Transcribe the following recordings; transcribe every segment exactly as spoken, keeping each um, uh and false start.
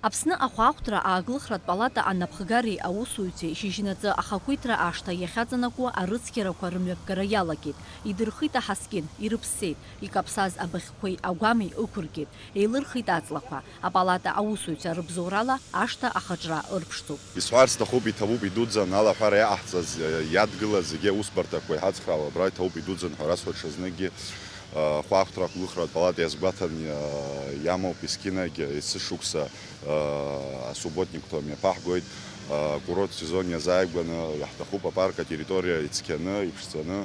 Аԥсны ахәаахәҭра ааглыхратә палата анапхгареи аусуҩцәеи шьыжьнаҵы ахақәиҭра ашҭа иахьаҵанакуа арыцқьарақәа рымҩаԥгара иалагеит, идырхит аҳаскьын, ирыԥссеит, икаԥсаз абыӷьқәеи агәами ықәыргеит, еилырхит аҵлақәа. Апалата аусуҩцәа рыбзоурала ашҭа ахаҿра ырԥшӡоуп. Исҳәарц сҭахуп, иҭабуп, идуӡӡан алаҳәара иаҟаҳҵаз, иадгылаз зегьы аусбарҭақәа иҳацхраауа абра иҭабуп, идуӡӡан ҳәа расҳәоит ҽазныкгьы. Ахәаахәҭра аглыхратә палата иазгәаҭан иамоуп есқьынагь есышықәса асубботниктә мҩаԥаҳгоит, акурорттә сезон иазааигәаны иаҳҭахуп апарк атерриториа ицқьаны, иԥшӡаны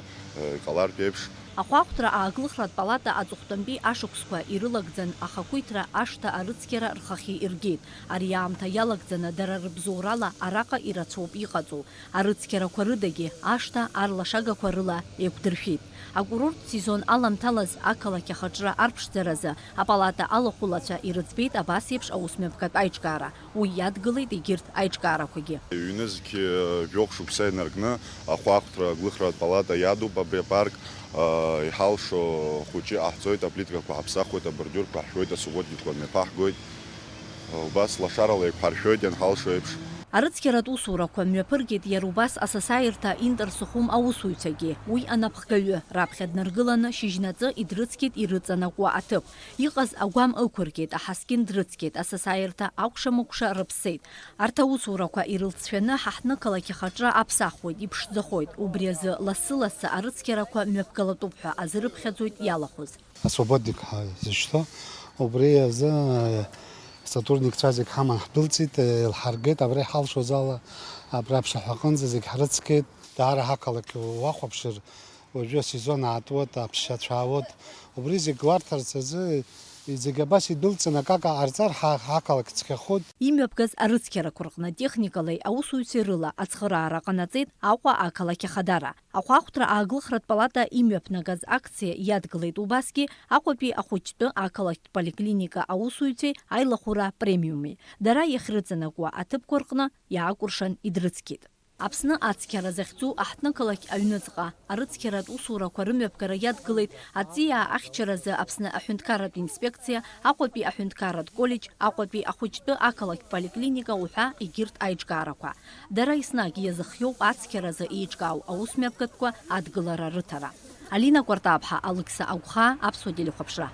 иҟалартә еиԥш. Ахәаахәҭра ааглыхратә палата аҵыхәтәантәи ашықәсқәа ирылагӡан ахақәиҭра ашҭа арыцқьара рхахьы иргеит. Ари аамҭа иалагӡаны дара рыбзоурала араҟа ирацәоуп иҟаҵоу. Арыцқьарақәа рыдагьы ашҭа арлашагақәа рыла еиқәдыршәеит. Акурорттә сезон аламҭалаз ақалақь ахаҿра арԥшӡаразы апалата алахәылацәа ирыӡбеит абас еиԥш аусмҩаԥгатә аиҿкаара. Уи иадгылеит егьырҭ аиҿкаарақәагьы. Ҩнызқь жәохә шықәса инаркны ахәаахәҭра аглыхратә палата иадуп абри апарк, иҳалшо хәыҷы иҟаҳҵоит, аплиткақәа ҳаԥсахуеит, абордиурқәа ҳшәоит, асубботниктә мҩаԥаҳгоит. Убас лашарала еиқәҳаршәоит ианҳалшо еиԥш. Арыцқьаратә усурақәа мҩаԥыргеит иара убас асасааирҭа Интерсухум аусуҩцәагьы. Уи анапхгаҩы раԥхьа днаргыланы шьыжьнаҵы идрыцқьеит ирыҵанакуа аҭыԥ. Иҟаз агәам ықәыргеит, аҳаскьын дрыцқьеит, асасааирҭа акәша-мыкәша рыԥсеит. Арҭ аусурақәа ирылҵшәаны ҳаҳҭнықалақь ахаҿра аԥсахуеит, иԥшӡахоит. Убри азы лассы-лассы арыцқьарақәа мҩаԥгалатәуп ҳәа азырыԥхьаӡоит иалахәыз. Асвободник ҳәа изышьҭоу, убри азы, э, сотрудникцәа зегь ҳаман ҳдәылҵит, э, илҳаргеит, абра иҳалшоз ала, абра аԥшаҳәа аҟынӡа зегь ҳрыцқьеит. Даара ҳақалақь уахәаԥшыр, уажәы асезон аатуеит, аԥсшьа цәаауеит. Убри зегь гәарҭарц азы, зегь абас идәылҵын, акака ҟарҵар, ҳа-, ҳақалақь цқьахоит. Имҩаԥгаз арыцқьарақәа рҟны техникалеи аусуҩцәеи рыла ацхыраара ҟанаҵеит Аҟәа ақалақь ахадара. Ахәаахәҭра ааглыхратә палата имҩаԥнагаз акциа иадгылеит убасгьы Аҟәатәи ахәыҷтәы ақалақьтә поликлиника аусуҩцәеи аилахәыра премиуми. Дара иахьрыҵанакуа аҭыԥқәа рҟны иаакәыршан идрыцқьеит. Аԥсны ацқьара захьӡу аҳҭнықалақь аҩныҵҟа арыцқьаратә усурақәа рымҩаԥгара иадгылеит аҵиаа ахьчаразы Аԥсны аҳәынҭқарратә инспекциа, Аҟәатәи аҳәынҭқарратә коллеџь, Аҟәатәи ахәыҷтәы ақалақь поликлиника уҳәа егьырҭ аиҿкаарақәа. Дара еснагь иазыхиоуп ацқьаразы еиҿкаау аусмҩаԥгатәқәа адгылара рыҭара. Алина Кәартаԥҳа, Алықьса Агәхаа, Аԥсуа телехәаԥшра.